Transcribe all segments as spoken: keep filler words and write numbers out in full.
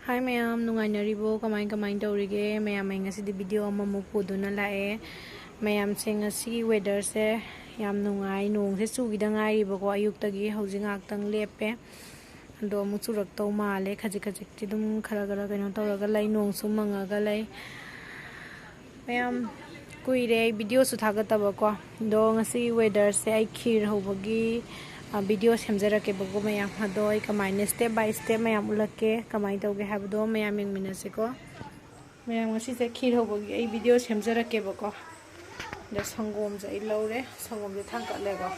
ꯍꯥꯏ ꯃꯌꯥꯝ, ꯅꯨꯡꯉꯥꯏꯅꯔꯤꯕꯣ? ꯀꯃꯥꯏ ꯀꯃꯥꯏ ꯇꯧꯔꯤꯒꯦ? ꯃꯌꯥꯝ, ꯑꯩ ꯉꯁꯤꯗꯤ ꯚꯤꯗꯤꯑꯣ ꯑꯃꯃꯨꯛ ꯄꯨꯗꯨꯅ ꯂꯥꯛꯑꯦ꯫ ꯃꯌꯥꯝꯁꯦ, ꯉꯁꯤꯒꯤ ꯋꯦꯗꯔꯁꯦ ꯌꯥꯝ ꯅꯨꯡꯉꯥꯏ꯫ ꯅꯣꯡꯁꯦ ꯆꯨꯈꯤꯗ ꯉꯥꯏꯔꯤꯕꯀꯣ, ꯑꯌꯨꯛꯇꯒꯤ꯫ ꯍꯧꯖꯤꯛ ꯉꯥꯏꯍꯥꯛꯇꯪ ꯂꯦꯞꯄꯦ, ꯑꯗꯣ ꯑꯃꯨꯛ ꯆꯨꯔꯛꯇꯧ ꯃꯥꯜꯂꯦ꯫ ꯈꯖꯤꯛ ꯈꯖꯤꯛꯇꯤ ꯑꯗꯨꯝ ꯈꯔ ꯈꯔ ꯀꯩꯅꯣ ꯇꯧꯔꯒ ꯂꯩ, ꯅꯣꯡꯁꯨ ꯃꯪꯉꯒ ꯂꯩ꯫ ꯃꯌꯥꯝ, ꯀꯨꯏꯔꯦ ꯑꯩ ꯚꯤꯗꯤꯑꯣꯁꯨ ꯊꯥꯒꯠꯇꯕꯀꯣ꯫ ꯑꯗꯣ ꯉꯁꯤ ꯋꯦꯗꯔꯁꯦ ꯑꯩ ꯈꯤꯔ ꯍꯧꯕꯒꯤ, ꯑ, ꯚꯤꯗꯤꯑꯣ ꯁꯦꯝꯖꯔꯛꯀꯦꯕꯀꯣ ꯃꯌꯥꯝ꯫ ꯑꯗꯣ ꯑꯩ ꯀꯃꯥꯏꯅ step by step ꯃꯌꯥꯝ ꯎꯠꯂꯛꯀꯦ, ꯀꯃꯥꯏꯅ ꯇꯧꯒꯦ ꯍꯥꯏꯕꯗꯣ ꯃꯌꯥꯝ ꯌꯦꯡꯃꯤꯟꯅꯁꯤꯀꯣ꯫ ꯃꯌꯥꯝ, ꯉꯁꯤꯁꯦ ꯈꯤꯔ ꯍꯧꯕꯒꯤ ꯑꯩ ꯚꯤꯗꯤꯑꯣ ꯁꯦꯝꯖꯔꯛꯀꯦꯕꯀꯣ꯫ ꯑꯗꯣ ꯁꯪꯒꯣꯝꯁꯦ ꯑꯩ ꯂꯧꯔꯦ, ꯁꯪꯒꯣꯝꯁꯦ ꯊꯥꯡꯀꯠꯂꯦꯀꯣ꯫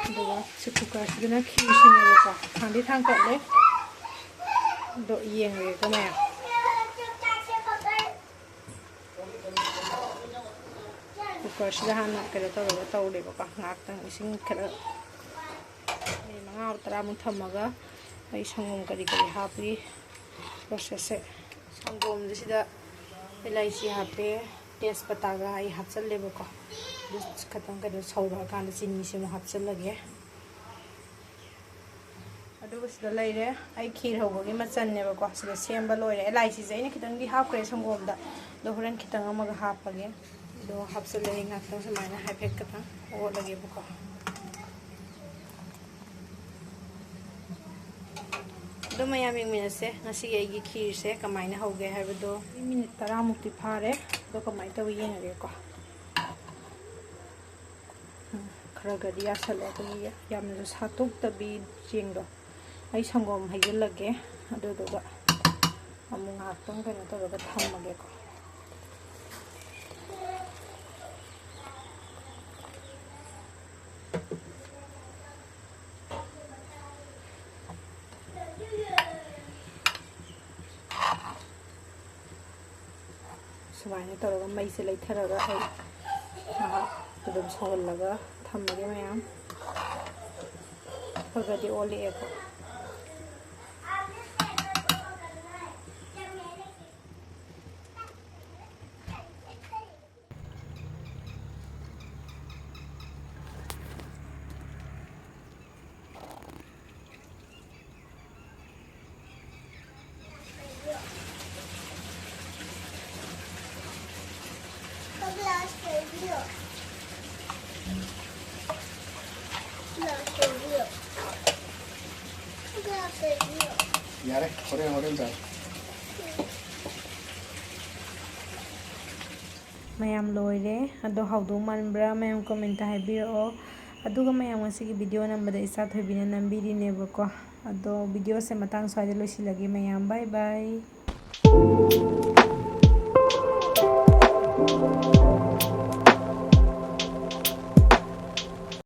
ꯑꯗꯨꯒ ꯁꯤ ꯀꯨꯀꯔꯁꯤꯗꯅ ꯈꯤꯔꯁꯤꯅꯦꯕꯀꯣ꯫ ꯊꯥꯡꯗꯤ ꯊꯥꯡꯀꯠꯂꯦ꯫ ꯑꯗꯣ ꯌꯦꯡꯉꯒꯦꯀꯣ ꯃꯌꯥꯝ꯫ ꯀꯨꯀꯔꯁꯤꯗ ꯍꯥꯟꯅ ꯀꯩꯅꯣ ꯇꯧꯔꯒ ꯇꯧꯔꯦꯕꯀꯣ꯫ ꯉꯥꯏꯍꯥꯛꯇꯪ ꯏꯁꯤꯡ ꯈꯔ ꯃꯤꯅꯤꯠ ꯃꯉꯥ ꯇꯔꯥꯃꯨꯛ ꯊꯝꯃꯒ ꯑꯩ ꯁꯪꯒꯣꯝ ꯀꯔꯤ ꯀꯔꯤ ꯍꯥꯞꯄꯤ ꯄ꯭ꯔꯣꯁꯦꯁꯁꯦ꯫ ꯁꯪꯒꯣꯝꯁꯦ ꯁꯤꯗ ꯏꯂꯥꯏꯆꯤ ꯍꯥꯞꯄꯦ, ꯇꯦꯖꯄꯇꯥꯒ ꯑꯩ ꯍꯥꯞꯆꯜꯂꯦꯕꯀꯣ꯫ ꯑꯗꯨ ꯈꯇꯪ ꯀꯩꯅꯣ ꯁꯧꯔꯛꯑꯀꯥꯟꯗ ꯆꯤꯅꯤꯁꯦ ꯑꯃꯨꯛ ꯍꯥꯞꯆꯜꯂꯒꯦ꯫ ꯑꯗꯨꯒ ꯁꯤꯗ ꯂꯩꯔꯦ ꯑꯩ ꯈꯤꯔ ꯍꯧꯕꯒꯤ ꯃꯆꯜꯅꯦꯕꯀꯣ꯫ ꯁꯤꯗ ꯁꯦꯝꯕ ꯂꯣꯏꯔꯦ꯫ ꯑꯦꯂꯥꯏꯆꯤꯁꯦ ꯑꯩꯅ ꯈꯤꯇꯪꯗꯤ ꯍꯥꯞꯈ꯭ꯔꯦ ꯁꯪꯒꯣꯝꯗ, ꯑꯗꯣ ꯍꯣꯔꯦꯟ ꯈꯤꯇꯪ ꯑꯃꯒ ꯍꯥꯞꯄꯒꯦ꯫ ꯑꯗꯣ ꯍꯥꯞꯆꯤꯜꯂꯦ꯫ ꯑꯩ ꯉꯥꯛꯇꯪ ꯁꯨꯃꯥꯏꯅ ꯍꯥꯏꯐꯦꯠ ꯈꯇꯪ ꯑꯣꯠꯂꯒꯦꯕꯀꯣ꯫ ꯑꯗꯣ ꯃꯌꯥꯝ ꯌꯦꯡꯃꯤꯟꯅꯁꯦ ꯉꯁꯤꯒꯤ ꯑꯩꯒꯤ ꯈꯤꯔꯁꯦ ꯀꯃꯥꯏꯅ ꯍꯧꯒꯦ ꯍꯥꯏꯕꯗꯣ꯫ ꯃꯤꯅꯤꯠ ꯇꯔꯥꯃꯨꯛꯇꯤ ꯐꯥꯔꯦ꯫ ꯑꯗꯣ ꯀꯃꯥꯏꯅ ꯇꯧꯋꯤ ꯌꯦꯡꯉꯒꯦꯀꯣ꯫ ꯎꯝ, ꯈꯔ ꯈꯔꯗꯤ ꯌꯥꯁꯜꯂꯦ꯫ ꯑꯩꯈꯣꯏꯒꯤ ꯌꯥꯝꯅꯁꯨ ꯁꯥꯠꯇꯣꯛꯇꯕꯤ ꯆꯦꯡꯗꯣ꯫ ꯑꯩ ꯁꯪꯒꯣꯝ ꯍꯩꯖꯤꯜꯂꯒꯦ꯫ ꯑꯗꯨꯗꯨꯒ ꯑꯃꯨꯛ ꯉꯥꯏꯍꯥꯛꯇꯪ ꯀꯩꯅꯣ ꯇꯧꯔꯒ ꯊꯝꯃꯒꯦꯀꯣ꯫ ꯁꯨꯃꯥꯏꯅ ꯇꯧꯔꯒ ꯃꯩꯁꯦ ꯂꯩꯊꯔꯒ ꯑꯩ ꯉꯥꯏꯍꯥꯛ ꯑꯗꯨꯝ ꯁꯧꯍꯜꯂꯒ ꯊꯝꯃꯒꯦ ꯃꯌꯥꯝ꯫ ꯈꯔ ꯈꯔꯗꯤ ꯑꯣꯜꯂꯛꯑꯦꯀꯣ꯫ ꯌꯥꯔꯦ, ꯍꯣꯔꯦꯟ, ꯍꯣꯔꯦꯟ ꯆꯥꯔꯣ꯫ ꯃꯌꯥꯝ ꯂꯣꯏꯔꯦ꯫ ꯑꯗꯣ ꯍꯥꯎꯗꯧ ꯃꯥꯟꯕ꯭ꯔꯥ? ꯃꯌꯥꯝ comment ꯍꯥꯏꯕꯤꯔꯛꯑꯣ꯫ ꯑꯗꯨꯒ ꯃꯌꯥꯝ, ꯉꯁꯤꯒꯤ video ꯅꯝꯕꯗ ꯏꯆꯥ ꯊꯣꯏꯕꯤꯅ ꯅꯝꯕꯤꯔꯤꯅꯦꯕꯀꯣ꯫ ꯑꯗꯣ video ꯁꯦ ꯃꯇꯥꯡ ꯁ꯭ꯋꯥꯏꯗ ꯂꯣꯏꯁꯤꯜꯂꯒꯦ ꯃꯌꯥꯝ꯫ Bye bye꯫